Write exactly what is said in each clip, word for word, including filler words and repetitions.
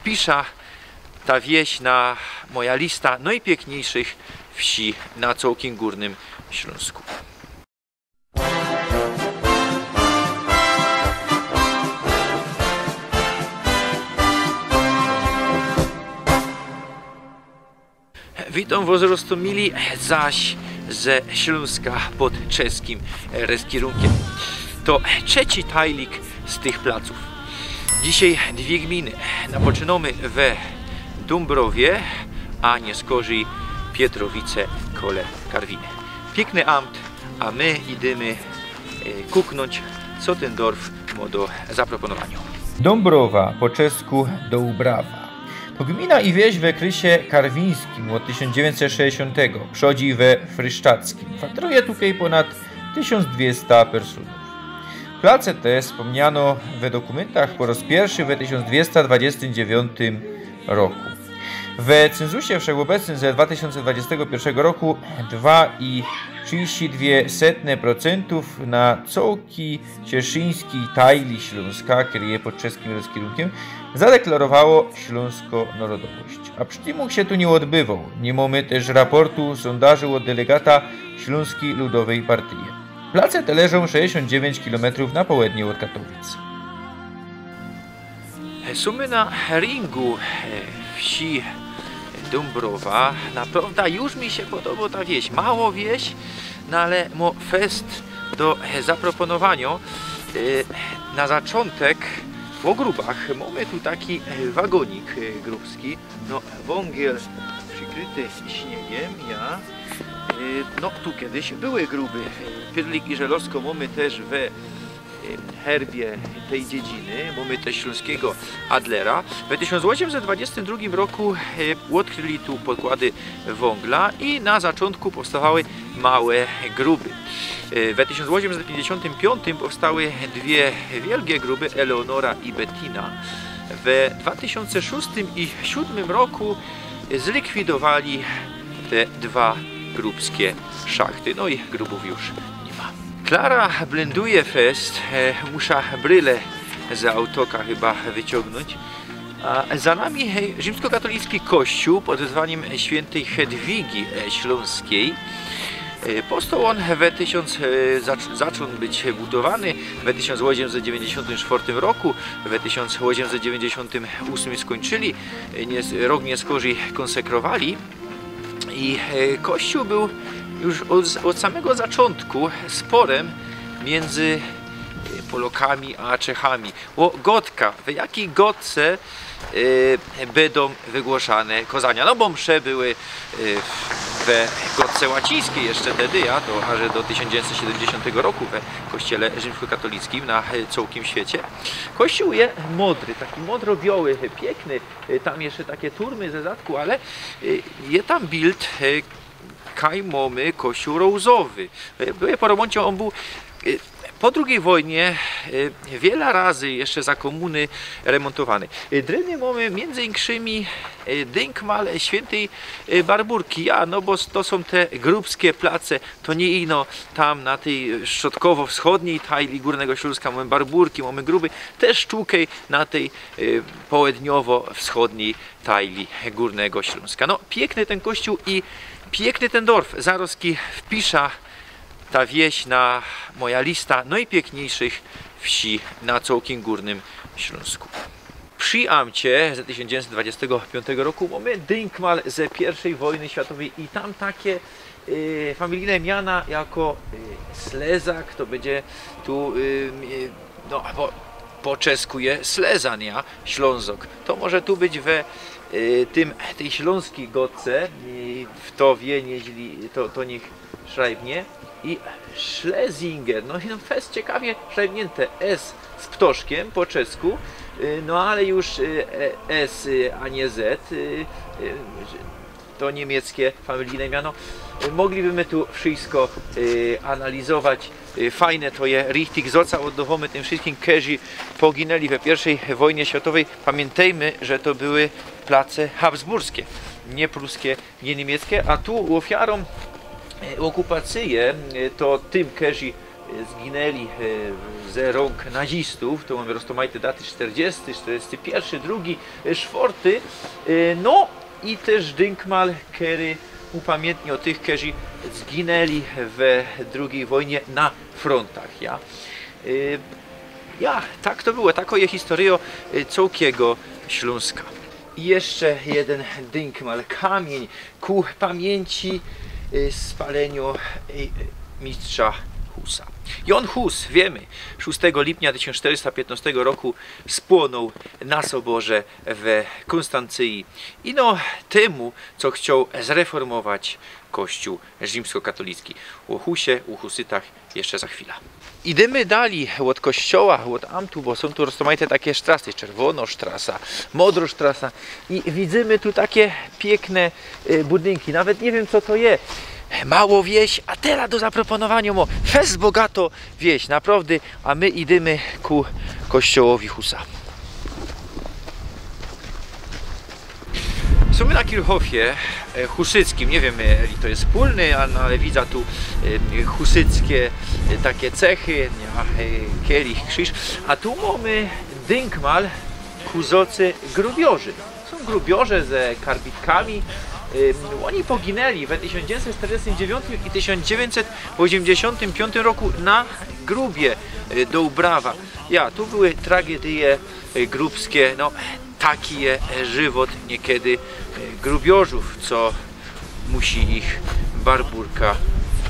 wpisza ta wieś na moja lista nojpiykniejszych wsi na cołkim Górnym Ślōnsku. Witōm wos roztōmili zaś ze Ślōnska pod czeskim rozkierunkiym. To trzeci tajlik z tych placōw. Dzisiej dwie gminy. Napoczynōmy we Dōmbrowie, a niy skorzyj Pietrowice kole Karwiny. Piykny amt, a my idymy, e, kuknōńć, co tyn dorf mŏ do zaproponowaniŏ. Dōmbrowa, po czesku Dołbrawa. To gmina i wieś w ôkresie karwińskim ôd tysiōnc dziewiyńćset sześćdziesiōntego. Przodzij we Frysztackim. Kwatruje tukej pōnad tysiōnc dwiesta personōw. Place te spōmniano we dokōmyntach po roz piyrszy we tysiōnc dwiesta dwadziestym dziewiyńtym roku. We cynzusie wszechobecnym ze dwa tysiōnce dwadziestego piyrszego roku dwa i trzidziści dwie setne procentōw na cołki cieszyńskij tajli Ślōnska, kery je pod czeskim rozkierunkiym, zadeklarowało ślōnskõ narodowość. A przetiymōng sie tu niy ôdbywoł. Niy mōmy tyż raportu sōndażu ôd delegata Ślōnskij Ludowyj Partyje. Place te leżōm sześćdziesiōnt dziewiyńć kilometrōw na połednie ôd Katowic. Sōmy na ringu, e, wsi Dōmbrowa. Naprŏwda już mi sie podobŏ ta wieś. Mało wieś, no ale mŏ fest do, e, zaproponowaniŏ. E, na zaczōntek ô grubach mōmy tu taki, e, wagonik, e, grubski. No, wōngiel przikryty śniygiym, ja. E, no, tu kedyś były gruby. E, pyrlik i żelŏzko mōmy tyż we e, herbie tyj dziedziny. Mōmy tyż ślōnskigo adlera. We tysiōnc ôziymset dwadziestym drugim roku, e, ôdkryli tu pokłady wōngla i na zaczōntku powstawały małe gruby. E, we tysiōnc ôziymset piyńćdziesiōntym piōntym powstały dwie wielgie gruby, Eleonora i Bettina. We dwa tysiōnce szōstym i siōdmym roku zlikwidowali te dwa grubskie szachty. No i grubōw już niy ma. Klara blinduje fest, e, musza bryle z autoka chyba wyciōngnōńć. A za nami, e, rzimskokatolickij kościōł pod wezwaniym świyntyj Hedwigi, e, Ślōnskij. E, powstoł ôn we tysiōnc, e, zacz-, zaczōn być budowany we tysiōnc ôziymset dziewiyńćdziesiōntym sztwŏrtym roku, we tysiōnc ôziymset dziewiyńćdziesiōntym ôsmym skōńczyli, e, niy-, rok niy skorzyj kōnsekrowali. I, e, kościōł bōł już ôd, ôd samego zaczōntku sporym miyndzy, e, Polŏkami a Czechami. Ô godka, w jakij godce, e, bydōm wygłoszane kŏzania. No bo msze były, e, we godce łacińskij jeszcze tedy, ja, to aże do tysiōnc dziewiyńćset siedymdziesiōntego roku we kościele rzimskokatolickij na, e, cołkim świecie. Kościōł je modry, taki modro-bioły, e, piykny, e, tam jeszcze take turmy ze zadku, ale, e, je tam bild, e, kaj mōmy kościōł rołzowy. E, były po remōncie, ôn bōł, e, po drugij wojnie, e, wiela razy jeszcze za kōmuny remōntowany. E, dryny mōmy miyndzy inkszymi, e, dynkmal świyntyj, e, Barburki. Ja, no bo s-, to sōm te grubskie place, to niy ino tam na tyj, e, środkowo-wschodnij tajli Gōrnego Ślōnska mōmy Barburki, mōmy gruby, tyż tukej na tyj, e, połedniowo-wschodnij tajli Gōrnego Ślōnska. No, piykny tyn kościōł i piykny tyn dorf. Zarŏzki wpisza ta wieś na moja lista nojpiykniejszych wsi na cołkim Gōrnym Ślōnsku. Przi amcie ze tysiōnc dziewiyńćset dwadziestego piōntego roku mōmy dynkmal ze piyrwszyj wojny światowyj i tam take, e, familijne miana jako, e, Slezak, to bydzie tu, e, e, no, bo po czesku je Slezan, ja, Ślōnzok. To może tu być we, e, tym, tyj ślōnskij godce, e, w to wie, jeźli to, to niych szrajbnie. I Schlesinger, no i no fest ciekawie szrajbniynte S z ptoszkiym po czesku, e, no ale już, e, e, S, e, a niy Z, e, e, to niymieckie familijne miano. E, mogliby my tu wszysko, e, analizować. E, fajne to je, richtig zoca ôddŏwōmy tym wszyskim, kerzy poginyli we piyrwszyj wojnie światowyj. Pamiyntejmy, że to były place habsburskie, niy pruskie, niy niymieckie, a tu ôfiarōm, e, ôkupacyje, e, to tym, kerzy Zginęli e, ze rąk nazistów, to mōmy roztōmajte daty: sztyrdziesty, sztyrdziesty piyrszy, drugi, e, sztwŏrty. E, no i tyż dynkmal, kery upamiyntniŏ tych, kerzy zginęli we drugij wojnie na frontach, ja. E, ja, tak to było, takŏ je historyjŏ e, cołkigo Ślōnska. I jeszcze jedyn dynkmal, kamiyń ku pamiyńci e, spaleniŏ e, mistrza Husa. Jŏn Hus, wiymy, szōstego lipnia tysiōnc sztyrysta piytnŏstego roku spłōnył na soborze we Kōnstancyji. Ino tymu, co chcioł zreformować kościōł rzimskokatolicki. Ô Husie, ô husytach jeszcze za chwila. Idymy dalij ôd kościoła, ôd amtu, bo sōm tu roztōmajte take sztrasy, czerwōnŏ sztrasa, modrŏ sztrasa. I widzymy tu take piykne e, budynki. Nawet niy wiym, co to je. Mało wieś, a tela do zaproponowanio mŏ. Fest bogatŏ wieś, naprŏwdy. A my idymy ku kościołowi Husa. Sōm my na Kirchhofie e, husyckim. Niy wiym, e, eli to je spōlny, a, no, ale widza tu e, husyckie e, take cechy, ja, e, kielich, krziż. A tu mōmy dynkmal ku zŏcy grubiorzy. Sōm grubiorzy ze karbitkami. Ym, ôni poginęli we tysiōnc dziewiyńćset sztyrdziestym dziewiōntym i tysiōnc dziewiyńćset ôziymdziesiōntym piōntym roku na grubie e, do Ubrawa. Ja, tu były tragedyje e, grubskie, no, taki je e, żywot niykedy e, grubiorzōw, co musi ich barburka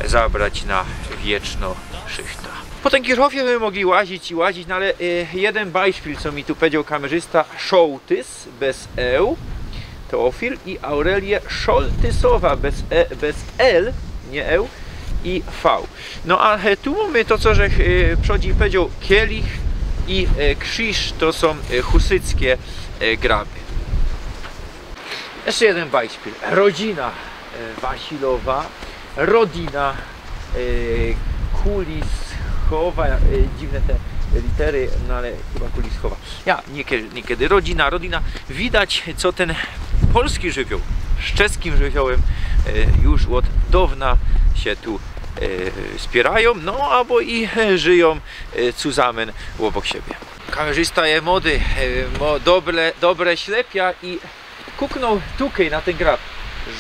zabrać na wiecznŏ szychta. Po tym Kirchhofie by mogli łazić i łazić, no ale e, jedyn bajszpil, co mi tu powiedzioł kamerzysta, Szołtys bez e, Teofil, i Aurelię Szoltysowa bez e, bez l, niy e, i v. No a e, tu mōmy to, co żech e, przodzi powiedzioł, kielich i e, krziż, to sōm e, husyckie e, graby. Jeszcze jedyn bajszpil. Rodzina e, Wasilowa, rodzina e, Kulischowa, e, dziwne te litery, no ale chyba Kulischowa. Ja, niykedy, niykedy. Rodzina, rodzina. Widać, co tyn polski żywioł z czeskim żywiołym e, już ôd dŏwna sie tu e, spiyrajōm, no abo i e, żyjōm e, cuzamyn ôbok siebie. Kamerzysta je mody, e, mo, dobre, dobre ślepia i kuknōł tukej na tyn grab.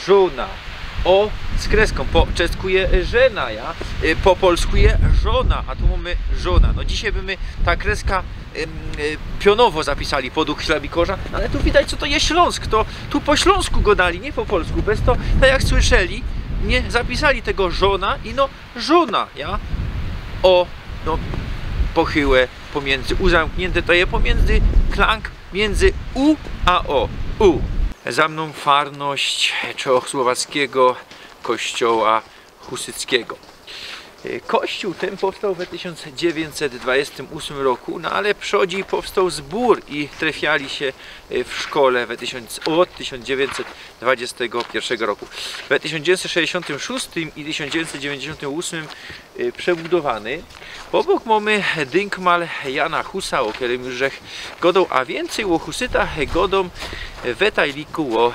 Żōna. O, z kreską. Po czesku je żena, ja? E, po polsku je żona, a tu mōmy żōna. No dzisiej by my ta kreska em, e, pionowo zapisali podug ślebikorza, no ale tu widać, co to je Ślōnsk, to tu po ślōnsku godali, niy po polsku, bez to, tak jak słyszeli, niy zapisali tego żōna, ino żōna, ja? O, no, pochyłe, pomiyndzy, uzamkniynte, to je pomiyndzy klang, miyndzy u a o, u. Za mnōm farność czechosłowackigo kościoła husyckigo. E, kościół tyn powstoł we tysiōnc dziewiyńćset dwudziestym ôsmym roku, no ale przodzi powstoł zbōr i trefiali sie e, w szkole we tysiōnc, ôd tysiōnc dziewiyńćset dwudziestego piyrszego roku. We tysiōnc dziewiyńćset sześćdziesiōntym szōstym i tysiōnc dziewiyńćset dziewiyńćdziesiōntym ôsmym e, przebudowany. Ôbok mōmy dynkmal Jana Husa, ô kerym już żech godōm, a wiyncyj ô husytach godōm we tajliku ô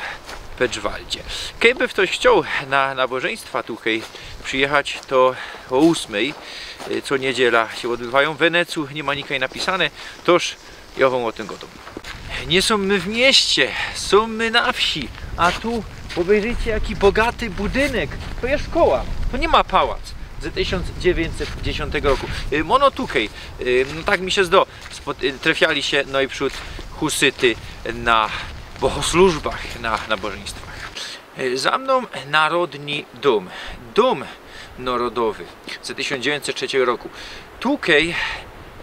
Peczwaldzie. Kejby ftoś chcioł na nabożyństwa tukej przijechać, to ô ôsmyj, e, co niydziela sie ôdbywajōm. W Wenecyjōw niy ma nikaj napisane, toż jŏ wōm ô tym godōm. Niy sōm my w mieście, sōm my na wsi, a tu ôbejrzyjcie, jaki bogaty budynek. To je szkoła, to niy ma pałac ze tysiōnc dziewiyńćset dziesiōntego roku. Y, mono tukej, y, no tak mi sie zdo, spot-, y, trefiali sie nojprzōd husyty na bohosłużbach, na nabożyństwach. Y, za mnōm Narodny Dōm, Dōm Narodowy ze tysiōnc dziewiyńćset trzeciego roku. Tukej,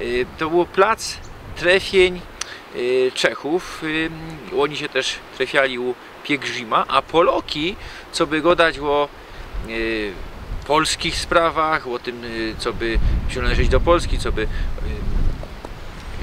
y, to bōł plac trefiyń, y, Czechōw. Y, ôni sie tyż trefiali u pielgrzima, a Poloki, co by godać ô, y, polskich sprawach, ô tym, y, co by sie nŏleżeć do Polski, co by, y,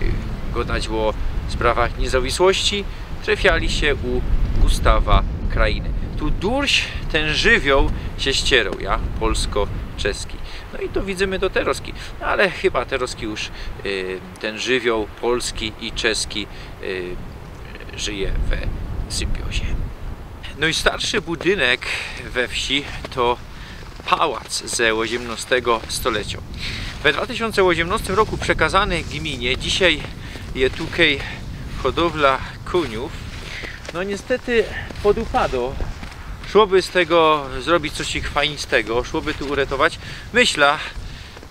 y, godać ô sprawach niyzawisłości, trefiali sie u Gustawa Krainy. Tu durś tyn żywioł sie ścieroł, ja? Polsko-czeski. No i to widzymy do terŏzki. No ale chyba terŏzki już, y, tyn żywioł polski i czeski, y, żyje we symbiozie. Nojstarszy budynek we wsi to pałac ze ôziymnŏstego stoleciŏ. We dwa tysiōnce ôziymnŏstym roku przekazane gminy, dzisiej je tukej hodowla kōniōw. No niestety podupado. Szłoby z tego zrobić coś fajnego, szłoby tu uratować. Myślã,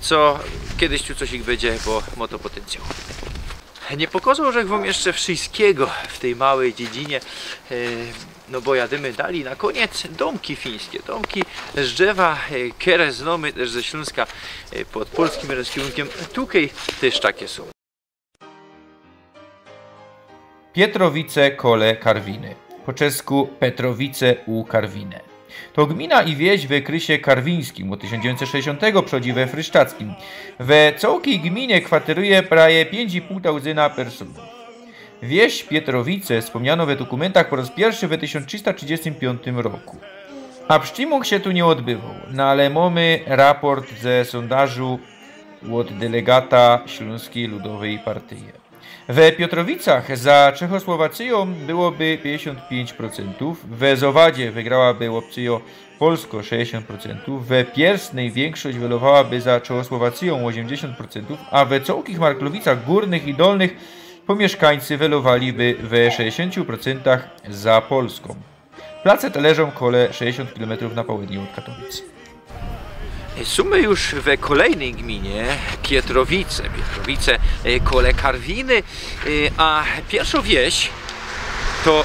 co kejś tu coś ich bydzie, bo mŏ to potencjał. Niy pokazoł żech wōm jeszcze wszyskigo w tyj małej dziedzinie, e, no bo jadymy dalij. Na kōniec dōmki fińske, dōmki z drzewa, e, kere znōmy tyż ze Ślōnska, e, pod polskim ryskirunkym. Tukej tyż take sōm. Pietrowice kole Karwiny. Po czesku Petrowice u Karwiny. To gmina i wieś we krysie karwińskim, ôd tysiōnc dziewiyńćset sześćdziesiōntego przodzi we Frysztackim. We cołkij gminie kwateruje prawie piyńć i pōł tauzyna personōw. Wieś Pietrowice spōmniano we dokōmyntach po rŏz piyrszy we tysiōnc trzysta trzidziestym piōntym roku. A sztimung sie tu niy ôdbywoł, no ale mōmy raport ze sōndażu ôd delegata Ślōnskij Ludowyj Partyje. We Piotrowicach za Czechosłowacyjōm byłoby piyńćdziesiōnt piyńć procentōw, we Zowadzie wygrałaby ôpcyjŏ Polsko sześćdziesiōnt procentōw, we Piersnyj wiyńkszość welowałaby za Czechosłowacyjōm ôziymdziesiōnt procentōw, a we cołkich Marklowicach Gōrnych i Dolnych pōmiyszkańcy welowaliby we sześćdziesiōntu procentach za Polskōm. Place te leżōm kole sześćdziesiōnt kilometrōw na połednie ôd Katowic. Sōmy już we kolejnyj gminie, Pietrowice. Pietrowice, e, kole Karwiny, e, a piyrszŏ wieś to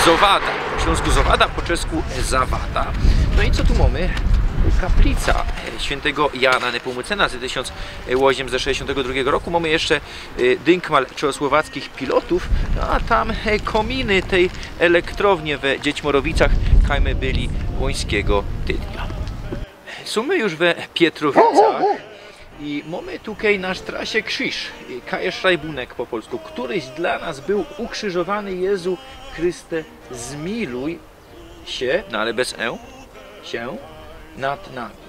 Zowada. Po ślōnsku Zowada, po czesku Zawada. No i co tu mōmy? Kaplica, e, świyntego Jana Nepōmucyna z tysiōnc ôziymset sześćdziesiōntego drugigo roku. Mōmy jeszcze, e, dynkmal czechosłowackich pilotōw, no a tam, e, kōminy tyj elektrownie we Dziecmorowicach, kaj my byli ôńskigo tydnia. Sōmy już we Pietrowicach i mōmy tukej na sztrasie krziż, e, kaj je szrajbunek po polsku: „Któryś dla nas był ukrzyżowany, Jezu Chryste, zmiłuj się”, no ale bez e, „się nad nami”.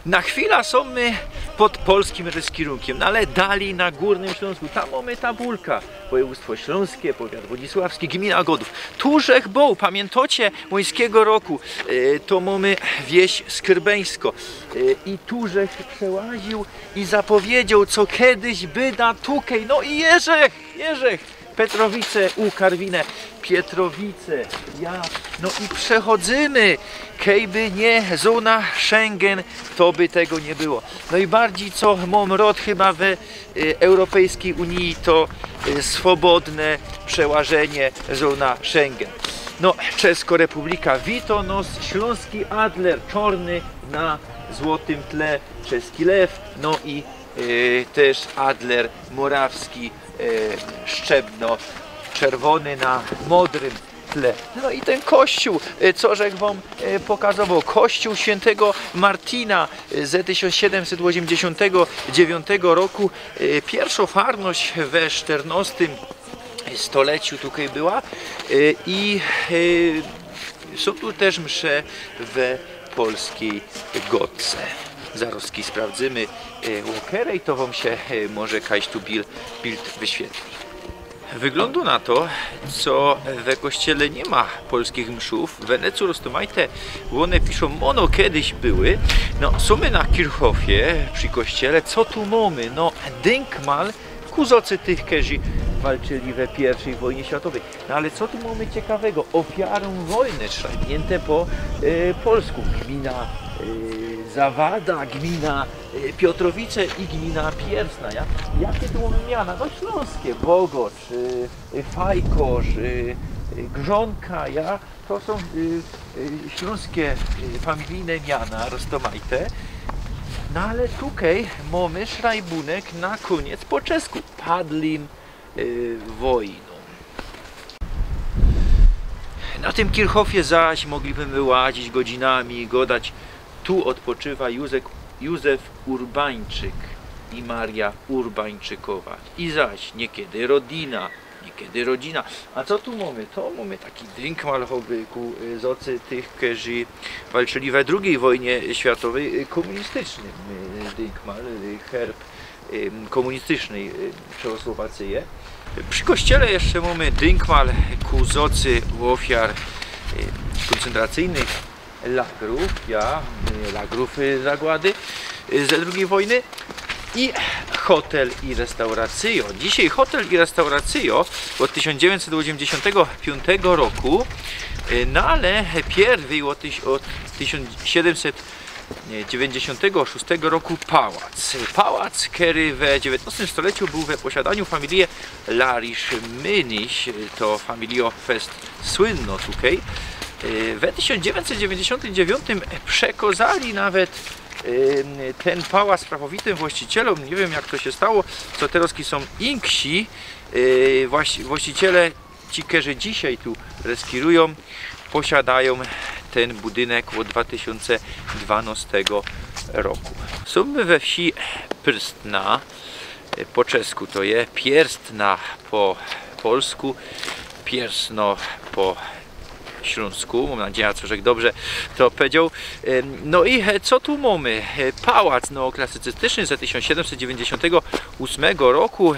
Na chwilã sōmy pod polskim ryskirunkym, no ale dalij na Gōrnym Ślōnsku. Tam mōmy Tabōlka, wojewōdztwo ślōnske, powiat wodzisławski, gmina Godōw. Tu żech bōł, pamiyntŏcie, ôńskigo roku, e, to mōmy wieś Skyrbeńsko. E, i tu żech przełaziōł i zapowiedzioł, co kejś byda tukej. No i je żech, je żech. Petrowice u Karwiny, Pietrowice, ja, no i przechodzymy. Kejby niy zōna Schengen, to by tego niy było. Nojbardzij, co mōm rŏd chyba we, e, Europejskij Unii, to, e, swobodne przełażenie, zōna Schengen. No, Czeskŏ Republika witŏ nŏs, ślōnski adler, czŏrny na złotym tle, czeski lew, no i, e, tyż adler morawski, e, szczebno-czerwōny na modrym tle. No i tyn kościōł, e, co żech wōm, e, pokazowoł. Kościōł świyntego Martina, e, ze tysiōnc siedymset ôziymdziesiōntego dziewiōntego roku. E, piyrszŏ farność we sztyrnŏstym stoleciu tukej była. E, i, e, sōm tu tyż msze we polskij gŏdce. Zarŏz sprawdzymy, e, ôkerej, to wōm sie, e, może kajś tu bil-, bild wyświetli. Wyglōndŏ na to, co we kościele niy ma polskich mszōw. W Wenecyje, roztōmajte, ône piszōm, ône kejś były. No, sōmy na Kirchhofie przi kościele. Co tu mōmy? No, dynkmal ku zŏcy tych, kerzy walczyli we piyrwszej wojnie światowyj. No ale co tu mōmy ciekawego? Ôfiarōm wojny, szrajbniynte po, e, polsku. Gmina, e, Zawada, gmina, e, Piotrowice i gmina Piersna, ja? Jake tu mōmy miana? No, ślōnske, Bogocz, e, e, Fajkŏrz, e, e, Grzōnka, ja? To sōm, e, e, ślōnske, e, familijne miana, roztōmajte. No ale tukej mōmy szrajbunek na kōniec po czesku. Padlin, e, wojnōm. Na tym Kirchhofie zaś moglibymy łazić godzinami i gŏdać: „Tu ôdpoczywa Józef, Józef Urbańczyk i Maria Urbańczykowa”. I zaś „Niekiedy rodzina, niekiedy rodzina”. A co tu mōmy? To mōmy taki dynkmal choby ku, e, zŏcy tych, kerzy walczyli we drugij wojnie światowyj, e, kōmunistyczny, e, dynkmal, e, herb, e, kōmunistycznyj, e, Czechosłowacyje. Przi kościele jeszcze mōmy dynkmal ku zŏcy ôfiar, e, kōncentracyjnych lagrōw, ja, e, lagrōw, e, zagłady, e, ze drugij wojny. I hotel i restauracyjo. Dzisiej hotel i restauracyjo ôd tysiōnc dziewiyńćset ôziymdziesiōntego piōntego roku, y, no ale piyrwyj ôd tyś-, ôd tysiōnc siedymset dziewięćdziesiątego szóstego roku pałac. Pałac, kery we dziewiyntnostym stoleciu bōł we posiadaniu familije Larisz-Myniś, to familijo fest słynno tukej. Y, we tysiōnc dziewiyńćset dziewiyńćdziesiōntym dziewiōntym przekozali nawet, y, tyn pałac prawowitym właścicielōm. Niy wiym, jak to sie stało, co teroz sōm inksi, y, właści-, właściciele, ci, kerzy dzisiej tu reskirujōm, posiadajōm tyn budynek ôd dwa tysiōnce dwanostego roku. Sōm my we wsi Prstna, y, po czesku to je Pierstna, po polsku, Piersno po ślōnsku. Mōm nadzieja, co żech dobrze to powiedzioł. Ym, no i, e, co tu mōmy? E, pałac neoklasycystyjny ze tysiōnc siedymset dziewięćdziesiątego ósmego roku. E,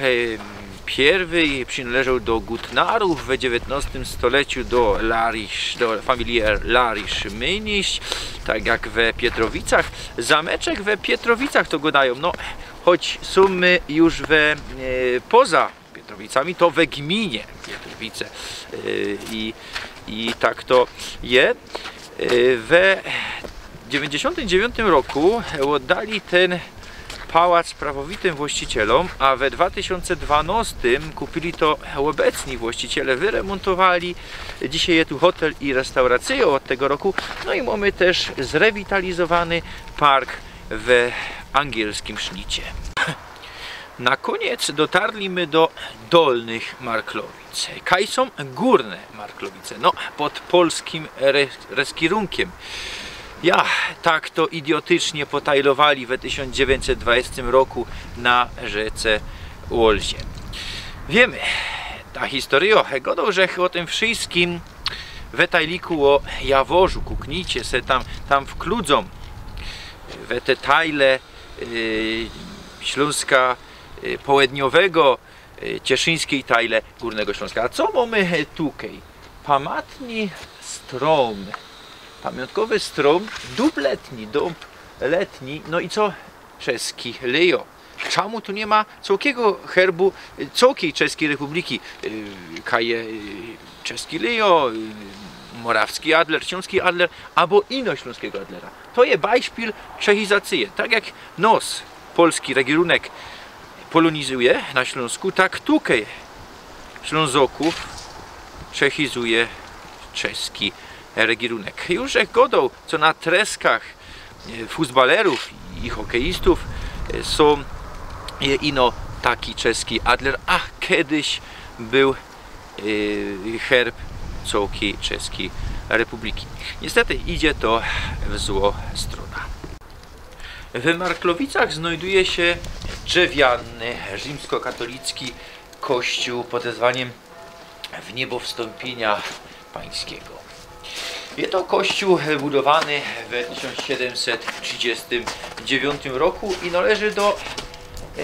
piyrwyj przinŏleżoł do Gutnarōw, we dziewiyntnostym stoleciu do Larisz, do familije Larisz-Myniś, tak jak we Pietrowicach. Zameczek we Pietrowicach to godajōm, no, choć sōm my już we, e, poza Pietrowicami, to we gminie Pietrowice. Y, i, i tak to je. Y, we dziewięćdziesiątym dziewiątym roku ôddali tyn pałac prawowitym właścicielōm, a we dwa tysiōnce dwanostym kupili to ôbecni właściciele, wyremontowali. Dzisiej je tu hotel i restauracyjŏ ôd tego roku. No i mōmy tyż zrewitalizowany park we angielskim sznicie. Na kōniec dotarli my do Dolnych Marklowic. Kaj sōm Gōrne Marklowice? No, pod polskim re-, reskirunkiym. Ja, tak to idiotycznie potajlowali we tysiōnc dziewiyńćset dwudziestym roku na rzece Ôlzie. Wiymy, ta historyjŏ, godoł żech ô tym wszyskim we tajliku ô Jaworzu. Kuknijcie se tam, tam w kludzōm, we te tajle, y, Ślōnska, y, Połedniowego, y, Cieszyńskij Tajle Gōrnego Ślōnska. A co mōmy, e, tukej? Pamatny strōm, pamiōntkowy strōm, dub letni, dub letni. No i co? Czeski lyjŏ. Czymu tu niy ma cołkigo herbu, y, cołkij Czeskij Republiki? Y, kaj je, y, czeski lyjŏ, y, morawski adler, ślōnski adler, abo ino ślōnskigo adlera. To je bajszpil czechizacyje. Tak jak nŏs polski regirunek polōnizuje na Ślōnsku, tak tukej Ślōnzokōw czechizuje czeski regirunek. Już żech godoł, co na treskach, e, fusbalerōw i hokejistōw, e, sōm, e, ino taki czeski adler, a kedyś bōł, e, herb cołkij Czeskij Republiki. Niystety idzie to w złŏ strōna. We Marklowicach znajduje sie drzewiany, rzimskokatolicki kościōł pod wezwaniym Wniebowstōmpiynio Pańskigo. Je to kościōł budowany we tysiōnc siedymset trzidziestym dziewiątym roku i nŏleży do, e,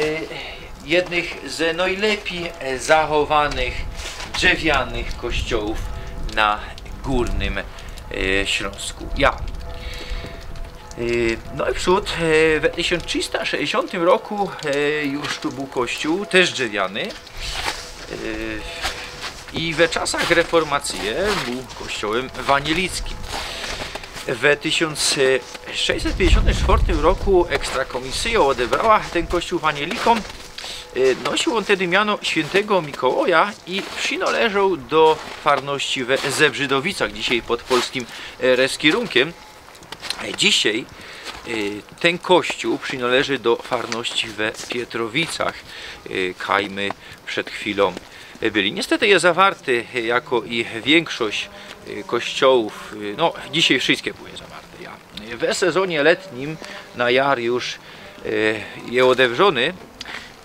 jednych z nojlepij, e, zachowanych drzewianych kościołōw na Gōrnym, e, Ślōnsku. Ja. E, no i przōd, e, we tysiōnc trzysta sześćdziesiōntym roku, e, już tu bōł kościōł, tyż drzewiany. E, i we czasach reformacyje bōł kościołym wanielickim. We tysiōnc sześćset piyńćdziesiōntym sztwŏrtym roku ekstrakōmisyjŏ ôdebrała tyn kościoł wanielikōm. E, nosiōł ôn tedy miano świyntygo Mikołaja i przinŏleżoł do farności we Zebrzydowicach, dzisiej pod polskim, e, reskirunkiym. E, dzisiej, e, tyn kościoł przinŏleży do farności we Pietrowicach, e, kaj my przed chwilōm, e, byli. Niystety je zawarty, e, jako i wiynkszość, e, kościołōw, e, no, dzisiej wszyjske były zawarte, ja. E, we sezonie letnim na jar już, e, je ôdewrzōny,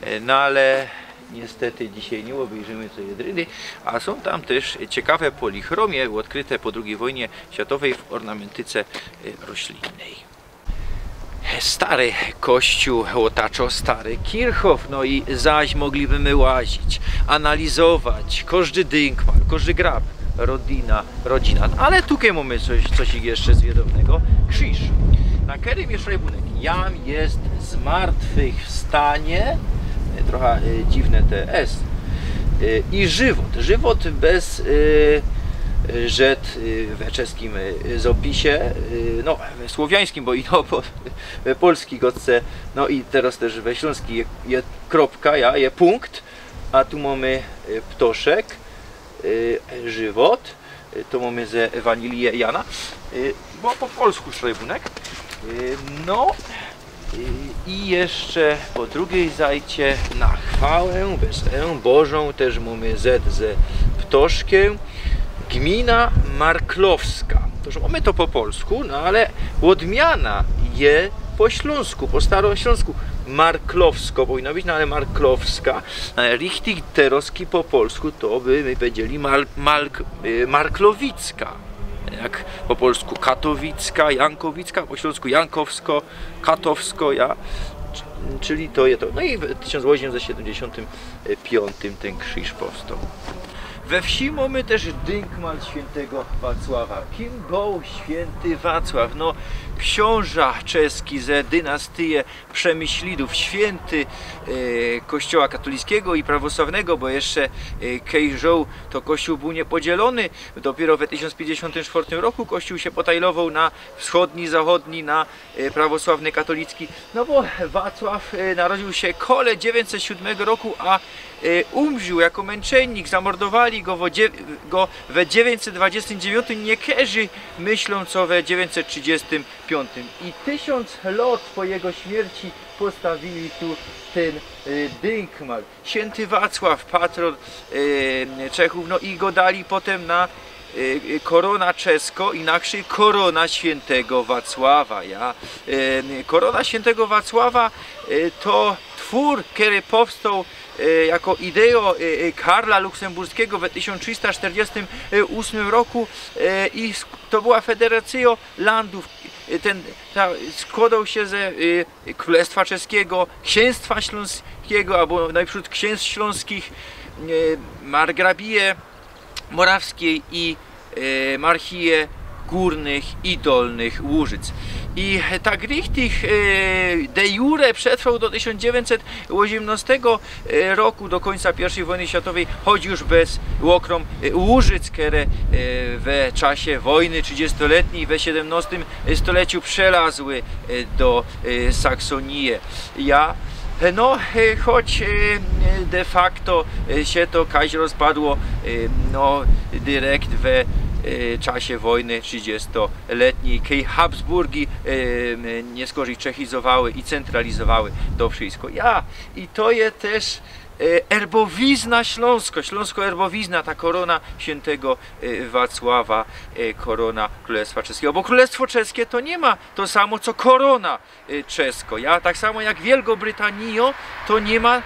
e, no ale niystety dzisiej niy ôbejrzymy, co je drydy, a sōm tam tyż ciekawe polichrōmie, ôdkryte po drugij wojnie światowyj w ôrnamyntyce, e, roślinnyj. Stary kościoł ôtaczŏ stary kirchhof, no i zaś mogliby my łazić, analizować kożdy dynkmal, kożdy grab, rodzina, rodzina. Ale tukej mōmy coś, coś jeszcze zwiadownego. Krziż. Na kerym je szrajbunek? Jam jest zmartwychwstanie, trochę e, dziwne te S, e, i żywot. Żywot bez e, e, rzet e, we czeskim e, zopisie, e, no we słowiańskim, bo i to po, we polski godce, no i teraz też we śląski je, je kropka, ja, je punkt, a tu mamy e, ptoszek, e, żywot, e, to mamy ze Ewangelii Jana, e, bo po polsku szrajbunek. E, no e, i jeszcze po drugiej zajcie na chwałę bez E Bożą też mamy Z ze ptoszkiem. Gmina Marklowska. To, że mamy to po polsku, no ale odmiana je po śląsku, po starośląsku. Marklowsko powinno być, no ale Marklowska. Ale richtig teroski po polsku to by my powiedzieli Mal, Malk, y, Marklowicka. Jak po polsku Katowicka, Jankowicka, po śląsku Jankowsko, Katowsko, ja. Czyli to je to. No i w tysiąc osiemset siedemdziesiątym piątym ten krzyż powstał. We wsi mamy też dynkmal świętego Wacława. Kim był święty Wacław? No, książa czeski ze dynastie Przemyślidów, święty e, kościoła katolickiego i prawosławnego, bo jeszcze e, kej żył, to kościół był niepodzielony. Dopiero we tysiąc pięćdziesiątym czwartym roku kościół się potajlował na wschodni, zachodni, na e, prawosławny, katolicki. No bo Wacław e, narodził się kole dziewięćset siódmego roku, a e, umrził jako męczennik, zamordowali go, w, go we dziewięćset dwadzieścia dziewięć. Niektórzy myślą, co we dziewięćset trzydzieści piątym. I tysiąc lat po jego śmierci postawili tu ten e, dynkmal. Święty Wacław, patron e, Czechów, no i go dali potem na e, korona czesko, inaczej korona świętego Wacława. Ja. E, korona świętego Wacława e, to twór, który powstał e, jako ideo e, e, Karla Luksemburskiego we tysiąc trzysta czterdziestym ósmym roku e, i sk- to była federacja landów. E, Ten ta, składał się ze e, Królestwa Czeskiego, Księstwa Śląskiego, albo najprzód księstw śląskich, e, margrabije morawskiej i e, marchije górnych i dolnych Łużyc. I tak richtig e, de jure przetrwał do tysiąc dziewięćset osiemnastego e, roku, do końca pierwszej wojny światowej, choć już bez łokrōm e, Łużyc, które e, we czasie wojny trzydziestoletniej we siedemnastym stoleciu przelazły e, do e, Saksonii. Ja, e, no, e, choć e, de facto e, się to kaś rozpadło e, no, direkt we e, czasie wojny trzydziestoletniej, kej Habsburgi e, m, nie skorzej czechizowały i centralizowały to wszystko. Ja, i to je też e, erbowizna śląsko, śląsko erbowizna, ta korona świętego e, Wacława, e, korona Królestwa Czeskiego, bo Królestwo Czeskie to nie ma to samo co korona e, czesko. Ja, tak samo jak Wielkobrytanijo to nie ma, e,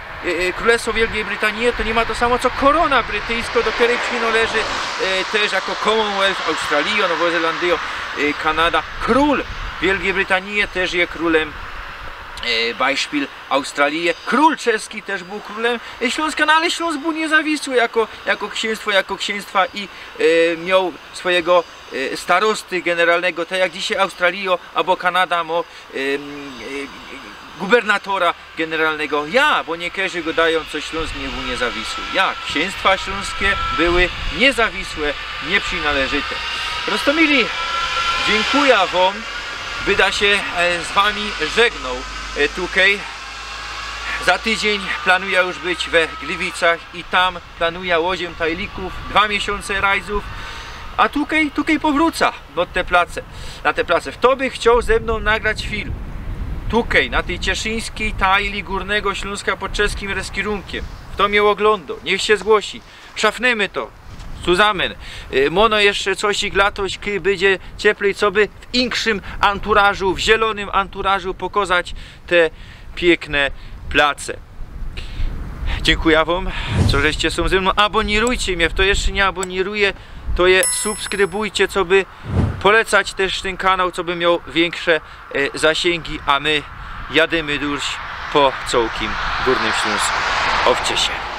e, Królestwo Wielkiej Brytanii to nie ma to samo co korona brytyjsko, do której przynależy e, też jako Commonwealth Australijo, Nowozelandijo, e, Kanada. Król Wielkiej Brytanii też je królem e, Beispiel Australii. Król czeski też był królem e, Śląska, no ale Śląsk był niezawisły jako, jako księstwo, jako księstwa i e, miał swojego e, starosty generalnego, tak jak dzisiaj Australio albo Kanada ma e, e, gubernatora generalnego. Ja, bo niektórzy gadają, co Śląsk nie był niezawisły. Ja, księstwa śląskie były niezawisłe, nieprzynależyte. Roztomili, dziękuję wam. Byda się e, z wami żegnał e, tukej. Za tydzień planuję już być we Gliwicach i tam planuję łozień tajlików, dwa miesiące rajzów, a tukej, tukej powrócę pod te place, na te place. Fto by chciał ze mną nagrać film tukej, na tej cieszyńskiej tajli Górnego Śląska pod czeskim reskierunkiem? Fto mie oglądał, niech się zgłosi. Szafnymy to. Zusammen. Y, Mono jeszcze coś i glatość, kiedy będzie cieplej, co by w inkszym anturażu, w zielonym anturażu pokazać te piękne place. Dziękuję wam, co żeście są ze mną. Abonirujcie mnie, fto jeszcze nie aboniruje, to je subskrybujcie, co by polecać też ten kanał, co by miał większe e, zasięgi, a my jadymy durś po całkiem Górnym Śląsku. Owcie się.